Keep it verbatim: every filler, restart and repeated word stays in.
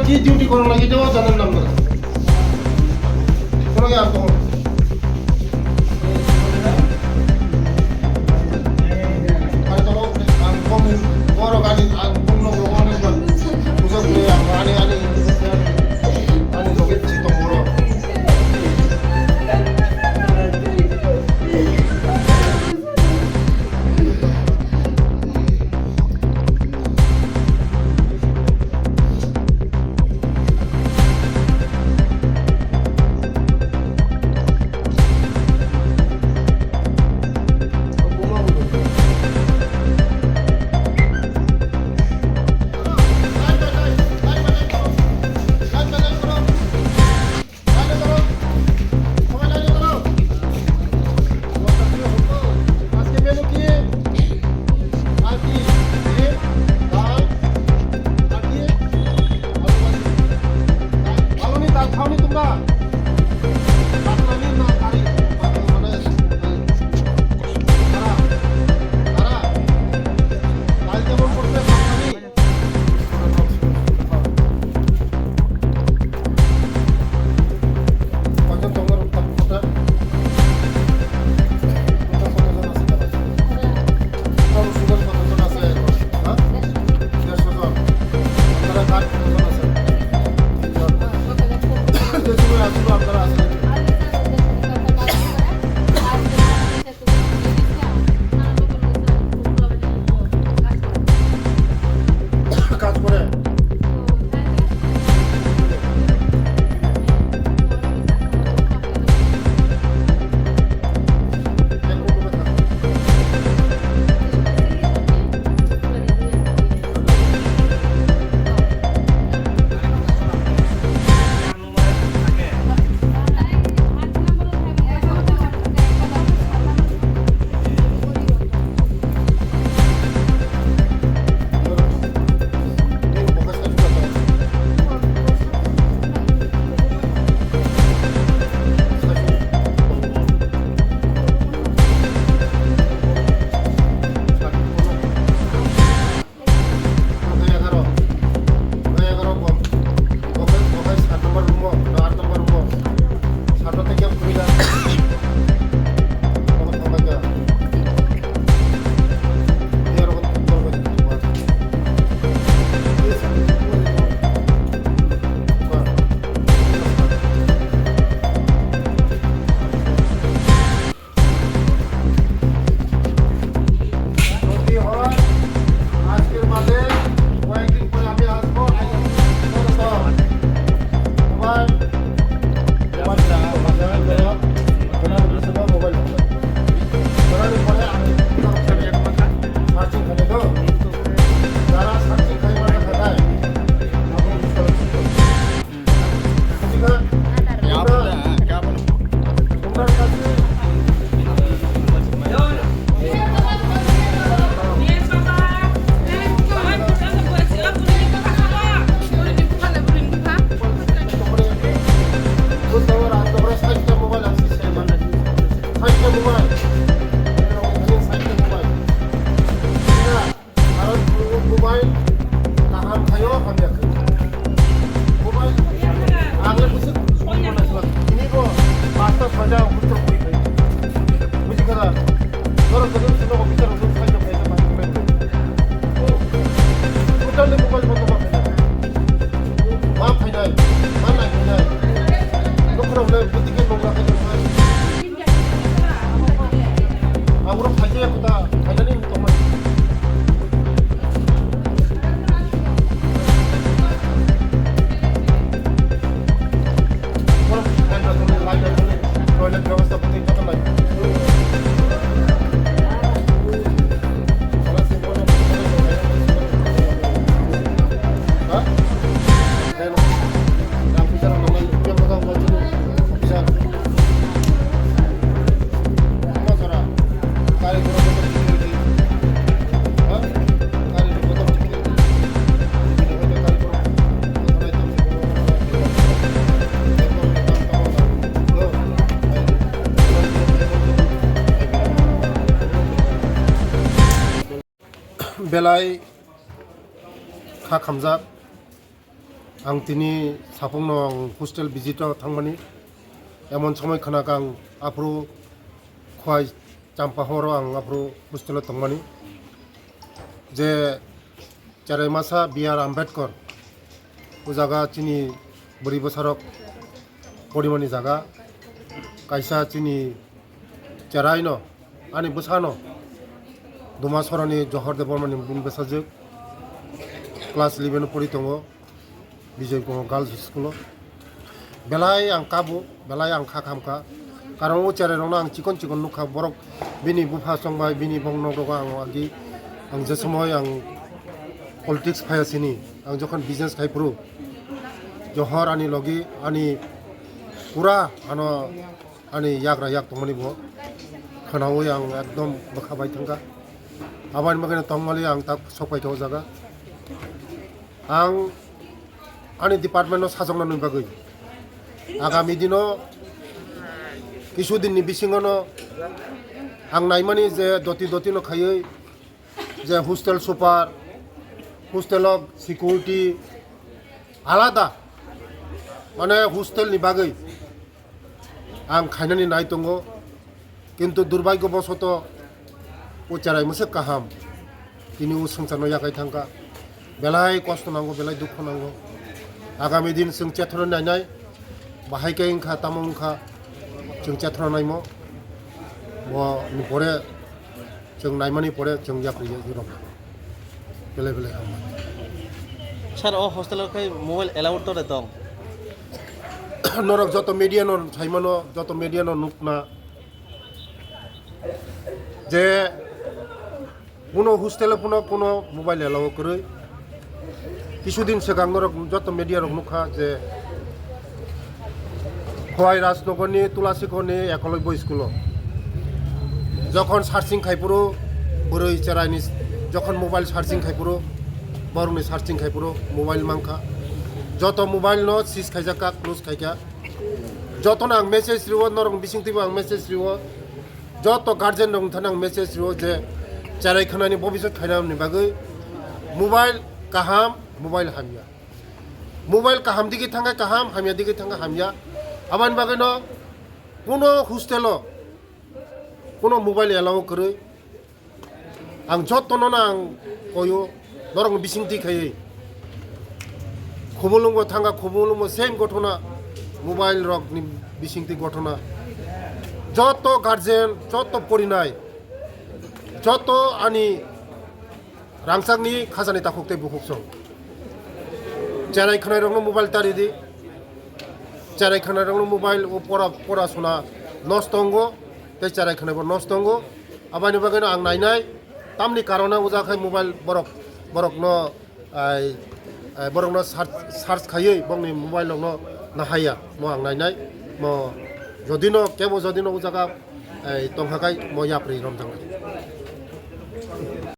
Ki duty korang lagi, dewa janam nam na. Korang ya, korang. Ani tolo, ang kom, borok ani, ang kom no, borok ani, borok ani, ani, ani, ani, joget si tong borok. যদি হয়, আজকের বাদে কয়েকদিন পরে আমি আসবো, আইলে mobile, mobile, mobile, mobile, mobile, mobile. করার পরে আমি সার্চিং করে দাও। যারা সার্চিং করে মানে খাতায়, Karon mobile kaham khayo hamya khayo. Mobile ang le busi ini bo pasta soja hutro koi khai. Busi kara. Doro kadu suno ko bichar hutro khai khai khai khai. Total le mobile bondo ma khai. Ma khai dai, ma nai khai dai. Nokra le buti ke nokra khai dai. Ang rok phaikhe kota phainani tongmani. Toilet ব্যবস্থা করতে কত লাগে? Belai kha khamjak. Ang tini sapungno ang hostel visit o thangmani. Emon somoi khwnakha ang aphuru Khowai Champahor o ang aphuru hostel o tongmani. Je cherai masa B R Ambedkar o jaga chini bwrwi bwsarok porimani jaga, kaisa chini cheraino, ani bwsano Duma Soroni Johor Debbarmani bini bwsajwk class eleven o pori tongo, Bijoy Kumar Girls School o. Belai ang kabo, belai ang kha khamkha. Karon o cherai rokno ang chikon chikon nukha, borok bini bupha chongbai, bini bong nok rogo ang agi, ang je somoi ang politics phaya sini, ang jokhon business khai phuru, Johor ani logi, ani pura ano ani yagra yak tongmani bo khwnaui ang ekdom bwkha bai thangkha. Aboni bagwi tongmali ang tak sok paikha o jaga. Ang ani department no sajokna nwi bagwi agami dino kisu dinni bisingono ang naimani je doti doti no khaiwi je hostel super, hostel o security alada, mane hostel ni bagwi ang khainani nai tongo, kintu durbagyo bosoto o cherai mwswk kaham tini o swngcharno yakai thangkha, belai kosto nango, belai dukho nango. Agami din chwng chethorno nainai, bahai khe wngkha, tamo wngkha, chwng chethorno naimo, bo ni pore chwng naimani pore chwng yapri rok belai belai hambai. Sir, o hostel o khai mobile allowed to de tong? Norok joto media no saimano, joto media no nukna je kuno hostel o kuno, kuno mobile allow kwrwi. Kisudin swkang norok joto media rok nukha je Khowai Rajnagarni Tulasikhorni Ekolobya School o jokhon searching khai phuru bwrwi cheraini, jokhon mobile searching khai phuru, borokni searching khai phuru mobile mankha, joto mobile no seize khaijak kha, close khaikha. Jotono ang message riwo, norok bisingtwibo ang message riwo, joto guardian rok thani ang message riwo je cherai khwnani bobiswt khainani bagwi mobile kaham, mobile hamya. Mobile kaham digi thangkha kaham, hamya digi thangkha hamya. Aboni bagwino kuno hostel o kuno mobile allow kwrwi. Ang jotono no ang koyo, norok bisingtwi khaiwi. Khumulwngo thangkha, Khumulwngo same gothona, mobile rok ni bisingtwi gothona. Joto guardian, joto porinai, joto ani rangchakni khajani takhuk tei bukhuk song. Cherai khwnai rokno mobile tari di. Cherai khwnai rokno mobile o pora, pora suna nosto wngo, tei cherai khwnai bo nosto wngo. Aboni bagwino ang nainai, tamni karone uja khai mobile borok, borokno, ai, ai, borokno search, search khaiwi bongni mobile rokno nahaiya, mo ang nainai, mo jodino, kebo jodino ujaga, ai, tongkha khai mo yapri romjaknai.